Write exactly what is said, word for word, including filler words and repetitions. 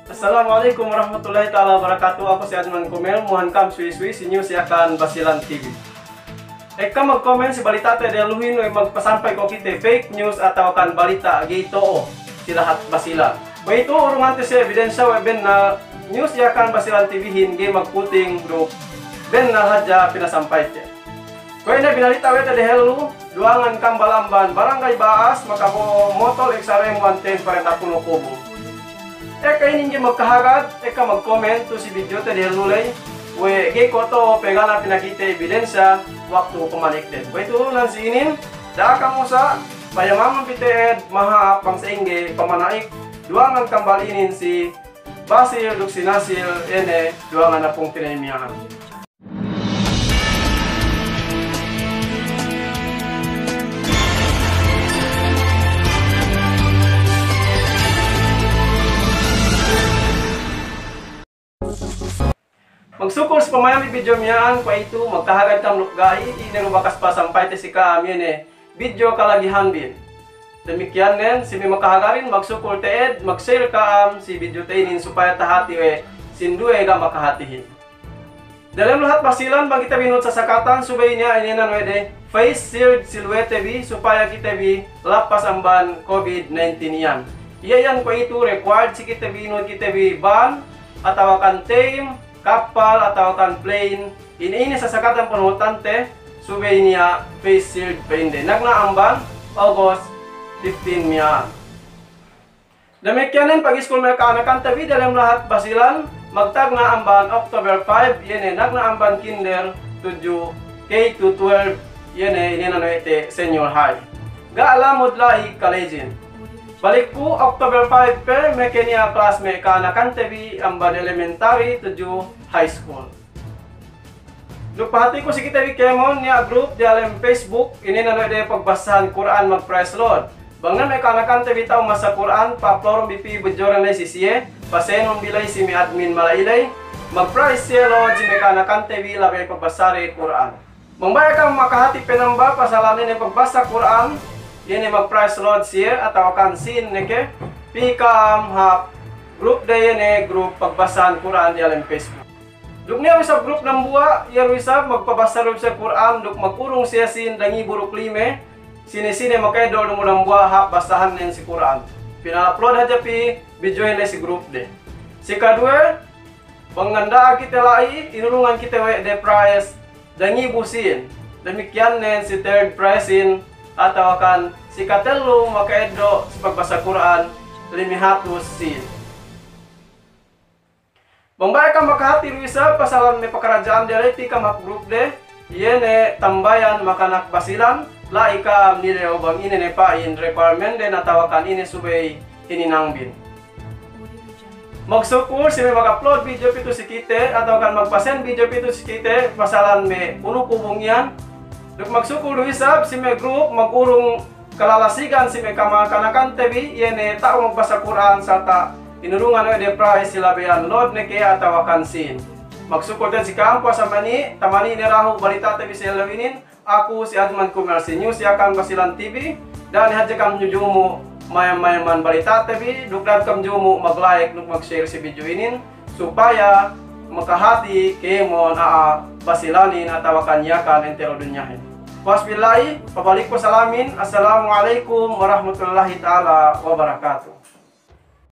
Assalamu alaikum warahmatullahi ta'ala wabarakatuh. Aku si Adman Kumel, muhan kam suwi-suwi si News Yakan Basilan T V. Ekka magkomen si balita'te dehelluhin we' magpasampay ko' kite fake news atawakan balita' ga'i to'o si lahat Basilan. Kuwe'itu urungante si ebidensya we' bennal News Yakan Basilan T V-hin ga'i magputing duk bennal hadja pinasampayte. Kuwe' ne binalita' we' te dehellu, duwangan kambal amban Barangay Ba'as, makabo'o motol X R M one ten paretapunu kubung. Ekka inin ga'i magkahagad, ekka magkomen tu'u si video te dehellu ley, we' ga'i ko' to'o pegge' ga' niya' pinakite ebidensya waktu pamanikden. Kuwe'itu nan si inin, da'a kam usa', payamaman pī te'ed, mahāp bang sa'ingge pamana'ik duwangan kambal inin si Basil duk si Nasil, iye ne duwangan apungte ne miya'an. Magsukul si pamayam bi video miya'an, kuwe'itu magkahagad kam duk ga'i, ine du bakas pasampayte si ka'am, iye ne video kalagihanbin. Damikkiyan nen, si me' makahagadin, magsukul te'ed, mag-share ka'am si video te inin supaya tahati we' sinduwe ga' makahatihin. Diyalem lahat Basilan bang kite bi nuhut sasakatan, subey niya' inēnan we' de face shield si luwete bi, supaya kite bi lappas amban covid nineteen iyan. Iye iyan kuwe'itu required si kite bi nuhut kite bi ban, atawakan te'im, kappal, atawakan plane, ine-ine sasakatan panuhutante, subey niya' face shield pa'inde. Nagna' amban August fifteen miya'an. Damikkiyan nen pag-iskul me' ka'anakante bi diyalem lahat Basilan, magtagna' amban October five, iye ne nagna' amban kinder tudju K to twelve, iye ne inēnan we' te senior high. Ga' lamud la'i college-in. Balik ku October five pe, meke niya' class me' ka'anakante bi amban elementary tudju high school. Duk pahatiku si kite bi kēmon niya' group diyalem Facebook, inēnan we' de pagbasahan Kur'an mag-prize load. Bang ne me' ka'anakante bi ta'u masa Kur'an, pa-upload bi pī, bujjuran ley si siye, pasenun bi ley si me' admin mala'i ley, mag-prize siye load si me' ka'anakante bi labey pagbasade Kur'an. Bang baya' kam makahati penamba pasalan ine pagbasa Kur'an, iye ne mag-prize load siye atawakan sīn ne ke, pī kam hap group de, iye ne group pagbasahan Kur'an diyalem Facebook. Duk niya' du isab group dambuwa', iye du isab magpabasa du isab Kur'an duk magurung siye sīn dangibu duk lime, sine-sine maka'eddo' du dambuwa' hap basahannen si Kur'an. Pinal-upload hadja pī, bidjuhin ley si group de. Si kaduwe, bang nganda'ag kite la'i, inurungan kite we' de prize dangibu sīn. Damikkiyan nen si third prize-in, atawakan si katellu maka'eddo' si pagbasa Kur'an lime hatus sīn. Bang baya' kam makahati du isab pasalan me' pakaradja'an de ley, pī kam hap group de, iye ne Tambayan Makanak Basilan, la'i kam nilew bang ine ne pa'in requirement den atawakan ine subey hininangbin. Magsukul si me' mag-upload video pitu si kite, atawakan magpa-send video pitu si kite, pasalan me' unu kubung iyan. Duk magsukul du isab si me' group magurung kalalasigan si me' kama-, ka'anakante bi, iye ne ta'u magbasa Kur'an, sarta' inurungan we' de prize si labeyan load ne ke atawakan sīn. Magsukul te'ed si ka'am puwas amani, tamani ne dahu' balita'te bi si ellew inin, aku si Adman Kumel si News Yakan Basilan T V, da'a ne hadja kam jumu' mayam-mayaman balita'te bi, duk da'a kam jumu' mag-like duk mag-share si video inin, supaya makahati kēmon a'a Basilanin atawakan Yakan entero dunyahin. Puwas bi la'i, pabalikku salamin, assalamu alaikum warahmatullahi ta'ala wabarakatuh.